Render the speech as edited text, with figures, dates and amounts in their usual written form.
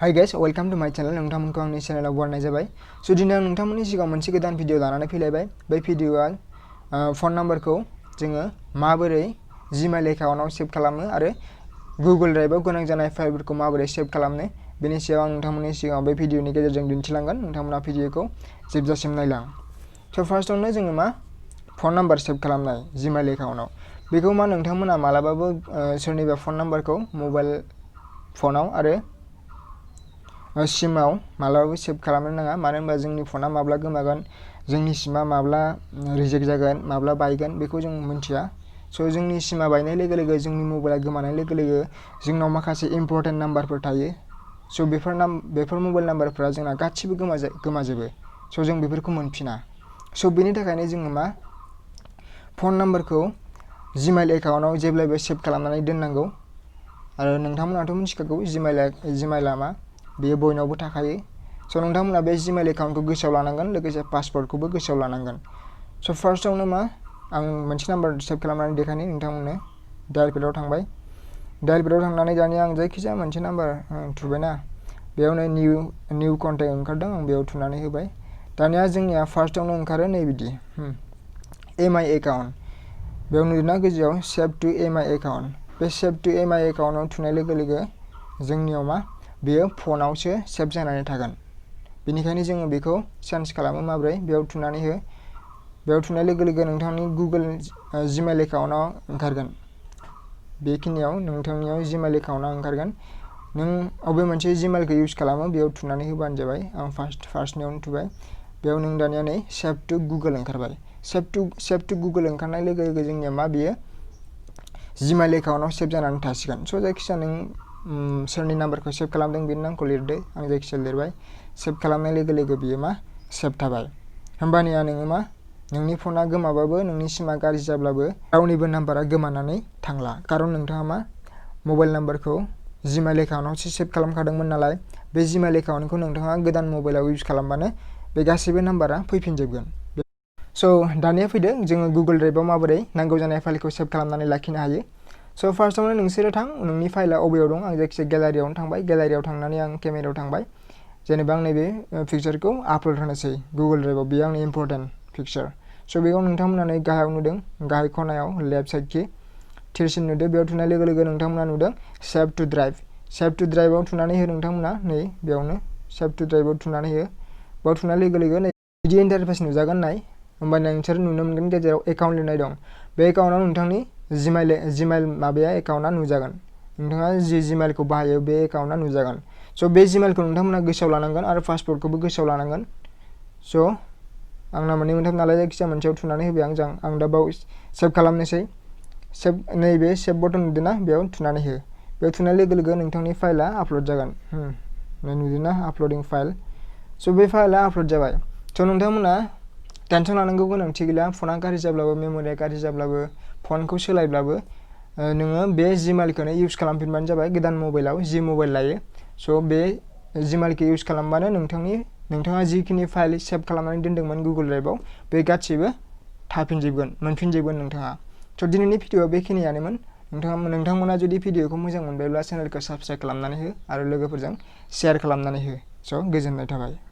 Hi guys, welcome to my channel. नोंथांमोनखौ आंनि चेनेलाव बरायनाय जाबाय। स' दिनै आं नोंथांमोननि सिगाङाव मोनसे गोदान भिडिअ लानानै फैलायबाय। बे भिडिअआ फन नाम्बारखौ जोङो माबोरै Gmail एकाउन्टआव सेभ खालामो आरो गुगोल ड्राइभआव गोनां जानाय फाइलफोरखौ माबोरै सेभ खालामनो बेनि सायाव आं नोंथांमोननि सिगाङाव बे भिडिअनि गेजेरजों दिन्थिलांगोन। नोंथांमोना भिडिअखौ जोबजासिम नायलां। स' फार्स्टआवनो जोङो फन नाम्बार सेभ खालामनाय Gmail एकाउन्टआव बेखौ नोंथांमोना मालाबाबो सोरनिबा फन नाम्बारखौ मबाइल फनाव आरो सिमाव मालाबाबो सेभ खालामनो नाङा। मानो होनबा जोंनि फना माब्ला गोमागोन, जोंनि सिमा माब्ला रिजेक्ट जागोन, माब्ला बायगोन बेखौ जों मिन्थिया। स' जोंनि सिमा बायनाय लोगो लोगो जोंनि मबाइला गोमानाय लोगो लोगो जोंनाव माखासे इम्परटेन्ट नाम्बारफोर थायो। स' बेफोर मबाइल नाम्बारफोरा जोंना गासिबो गोमाजोबो। स' जों बेफोरखौ मोनफिना। स' बेनि थाखायनो जोङो फन नाम्बारखौ Gmail एकाउन्टआव जेब्लायबो सेभ खालामनानै दोननांगौ। आरो नोंथांमोनाथ' मिथिखागौ Gmailआ मा बेयो बयनावबो थाखायो। स' नोंथांमोना बे Gmail एकाउन्टखौ गोसोआव लानांगोन, लोगोसे पासवर्डखौबो गोसोआव लानांगोन। स' फार्स्टआवनो आं मोनसे नाम्बार सेभ खालामनानै देखायनि नोंथांमोननो। डायेल पेडआव थांबाय। डायेल पेडआव थांनानै दानिया आं जायखिजाया मोनसे नाम्बार थुबायना, बेयावनो निउ कन्टेक्ट ओंखारदों, आं बेयाव थुनानै होबाय। दानिया जोंनिया फार्स्टआवनो ओंखारो नै बिदि एमआई एकाउन्ट। बेयाव नुदोंना गोजौआव सेभ टु एमआई एकाउन्ट। बे सेभ टु एमआई एकाउन्टआव थुनाय लोगो लोगो जोंनियाव बेयो फनावसो सेभ जानानै थागोन। बेनिखायनो जोङो बेखौ चेन्ज खालामो माब्रै, बेयाव थुनानै हो। बेयाव थुनाय लोगो लोगो नोंथांनि गुगोल Gmail एकाउन्टआव ओंखारगोन। बेखिनियाव नोंथांनियाव Gmail एकाउन्टआ ओंखारगोन। नों अबे मोनसे Gmailखौ इउज खालामो बेयाव थुनानै होबानो जाबाय। आं फार्स्टनियावनो थुबाय। बेयाव नों दानिया नै सेभ टु गुगोल ओंखारबाय। सेभ टु गुगोल ओंखारनाय लोगो लोगो जोंनिया बेयो Gmail एकाउन्टआव सेभ जानानै थासिगोन। स' जायखिजाया नों सोरनि नाम्बारखौ सेभ खालामदों बेनि नामखौ लिरदो। आं जायखिजाया लिरबाय। सेभ खालामनाय लोगो लोगो बियो सेभ थाबाय। होमबानिया नोङो नोंनि फना गोमाबाबो, नोंनि सिमा गाज्रि जाब्लाबो रावनिबो नाम्बारा गोमानानै थांला। खारन नोंथाङा मबाइल नाम्बारखौ Gmail एकाउन्टआवसो सेभ खालामखादोंमोन नालाय, बे Gmail एकाउन्टखौ नोंथाङा गोदान मबाइलाव इउज खालामबानो बे गासैबो नाम्बारा फैफिनजोबगोन। स' दानिया फैदो जोङो गुगोल ड्राइभआव माबोरै नांगौ जानाय फाइलखौ सेभ खालामनानै लाखिनो हायो। स' फार्स्टआवनो नोंसोरो नोंनि फाइलआ अबेयाव दं। आं जायखिजाया गेलारियावनो थांबाय। गेलारियाव थांनानै आं केमेरायाव थांबाय। जेनेबा आं नैबे पिक्चारखौ आपल'ड होनोसै गुगोल ड्राइभआव। बेयो आंनि इम्परटेन्ट पिक्चार। स' बेखौ नोंथांमोना गाहायाव नुदों, गाहाय खनायाव लेफ्ट साइडखि थिरसिन नुदों। बेयाव थुनाय लोगो लोगो नोंथांमोना नुदों save to drive. Save to ड्राइभआव थुनानै हो नोंथांमोना। नै बेयावनो सेभ टु ड्राइभआव थुनानै हो। बेयाव थुनाय लोगो लोगो नै बिदि इन्टारफेस नुजागोन नाय। होमबानिया नोंसोर नुनो मोनगोन गेजेराव एकाउन्ट लिरनाय दं। बे एकाउन्टआव नोंथांनि Gmail एकाउन्टआ नुजागोन। नोंथाङा जि Gmailखौ बाहायो बे एकाउन्टआ नुजागोन। स' बे Gmailखौ नोंथांमोना गोसोआव लानांगोन आरो पासवर्डखौबो गोसोआव लानांगोन। स' आंना मोननै मोनथाम नालाय जायखिजाया मोनसेयाव थुनानै होबाय आं दा बाव सेभ खालामनोसै। नैबे सेभ बटन नुदोंना, बेयाव थुनानै हो। बेयाव थुनाय लोगो लोगो नोंथांनि फाइलआ आपल'ड जागोन। नुदोंना आपल'डिं फाइल। स' बे फाइलआ आपल'ड जाबाय। स' नोंथांमोना टेनसन लानांगौ गोनांथि गैला। फना गाज्रि जाब्लाबो, मेम'रिया गाज्रि जाब्लाबो, फनखौ सोलायब्लाबो नोङो बे Gmailखौनो इउज खालामफिनबानो जाबाय गोदान मबाइलाव जि मबाइल लायो। स' बे Gmailखौ इउज खालामबानो नोंथाङा जिखिनि फाइल सेभ खालामनानै दोनदोंमोन गुगोल ड्राइभआव बे गासिबो मोनफिनजोबगोन नोंथाङा। स' दिनैनि भिडिअआ बेखिनियानोमोन। नोंथांमोना जुदि भिडिअखौ मोजां मोनबायब्ला चेनेलखौ साबस्क्राइब खालामनानै हो आरो लोगोफोरजों शेयार खालामनानै हो। स' गोजोननाय थाबाय।